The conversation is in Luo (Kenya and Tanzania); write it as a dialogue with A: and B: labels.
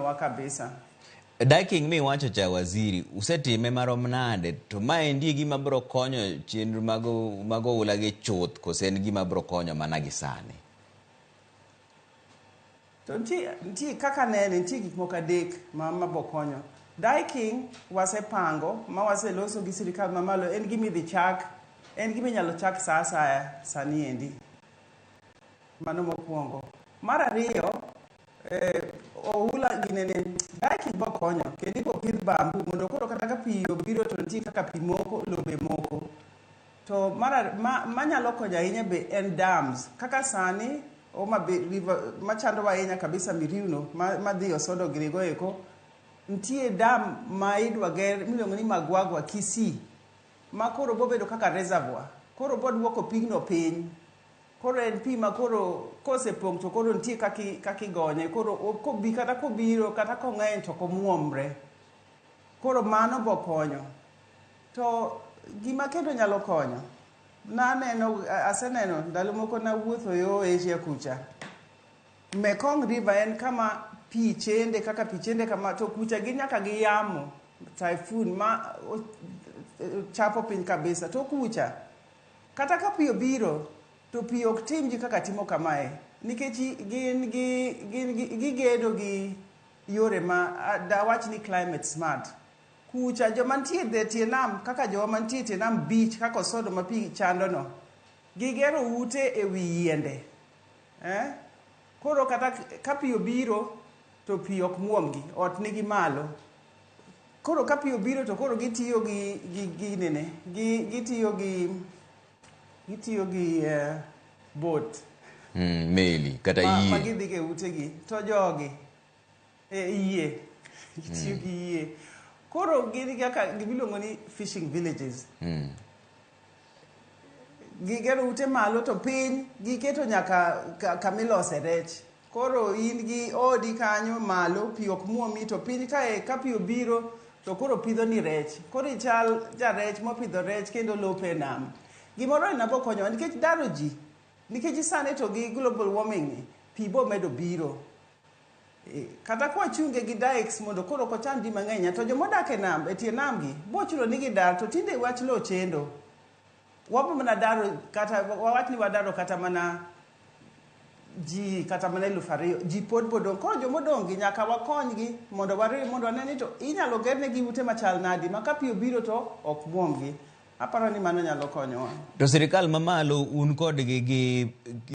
A: konyowa kabisa.
B: Diking miwacho cha waziri, usetime marom nade? To maendi e gima biro konyo chenro mag, mag oula gi chuth kose en gima biro konyo mana gi sani?
A: To nitie, nitie kaka nene, nitie gik moko adek ma, ma bokonyo. Diking wasepango ma waseloso gi sirikal mamalo en gima idhi chak, en gima inyalo chak sa asaya sani endi. Mano mokwongo. Mar ariyo, eh, oula ginene diking bokonyo kendo ibo pidh bambu mondo koro kata ka pi obiro to nitie kaka pi moko, lobe moko. To mar, ma, manyalo konyo ahinya be en dams. Kaka sani Homa Bay river machandowa ahinya kabisa Miriuno ma, madhi Osodo girigo eko, nitie dam ma idwa ger miluongo ni Magwagwa Kisii ma koro bobedo kaka reservoir. Koro boduoko pigno piny. Koro en pi ma koro kosepong' to koro nitie kaki, kaka igonye. Koro kobi, kata kobiro kata kong'eny to ok omuomre. Koro mano bokonyo. To gima kendo nyalo konyo, naneno, aseneno ndalo moko nawuotho yo Asia kucha. Mekong River en kama pi chende kaka pi chende kama to kucha gi nyaka gi yamo typhoon ma chapo piny kabisa. To kucha kata ka pi obiro to pi ok tim ji kaka timo kamae nikech gin gi gin gi gigedo gi yore ma dawach ni climate smart. Kucha joma nitie e tie nam kaka jowa mantie e tie nam beach kaka Osodo ma pi chando no, gigero ute e wi yiende. Eh? Koro kata ka pi obiro to pi ok muomgi, ot nigi malo. Koro ka pi obiro to koro gitiyo gi gi gi nene, gi gitiyo gi gitiyo gi boat.
B: Meli kata
A: Ma, ma
B: yie.
A: gidhi e utegi. To jogi e yie gitiyo gi yie. Koro gin kaka gimiluongo ni fishing villages. Gigero ute malo to piny giketo nyaka kamilose rech. Koro in gi odi kanyo malo pi ok muomi to piny kae ka pi obiro to koro pidho ni rech. Koro ichal jarech mopidho rech kendo lope e nam. Gimoro ina bo konyowa nikech daro ji. Nikech sani to gi global warming ni pi bo medo biro. Kata kwachunge gi dikes mondo koro ok ochand ji mang'eny to jomodak e nam e tie nam gi bo chuno ni gidar to tinde wach lowo chendo. Wabo mana daro kata wawach ni wadaro kata mana ji kata mana 2000 ji pod bodong'. Koro jomodong' gi nyaka wakonygi mondo wariw mondo wane ni to inyalo gerne ute machal nadi ma ka pi obiro to ok muomgi. Aparo ni mano nyalo konyowa.
B: To sirikal mamalo un kodgi gi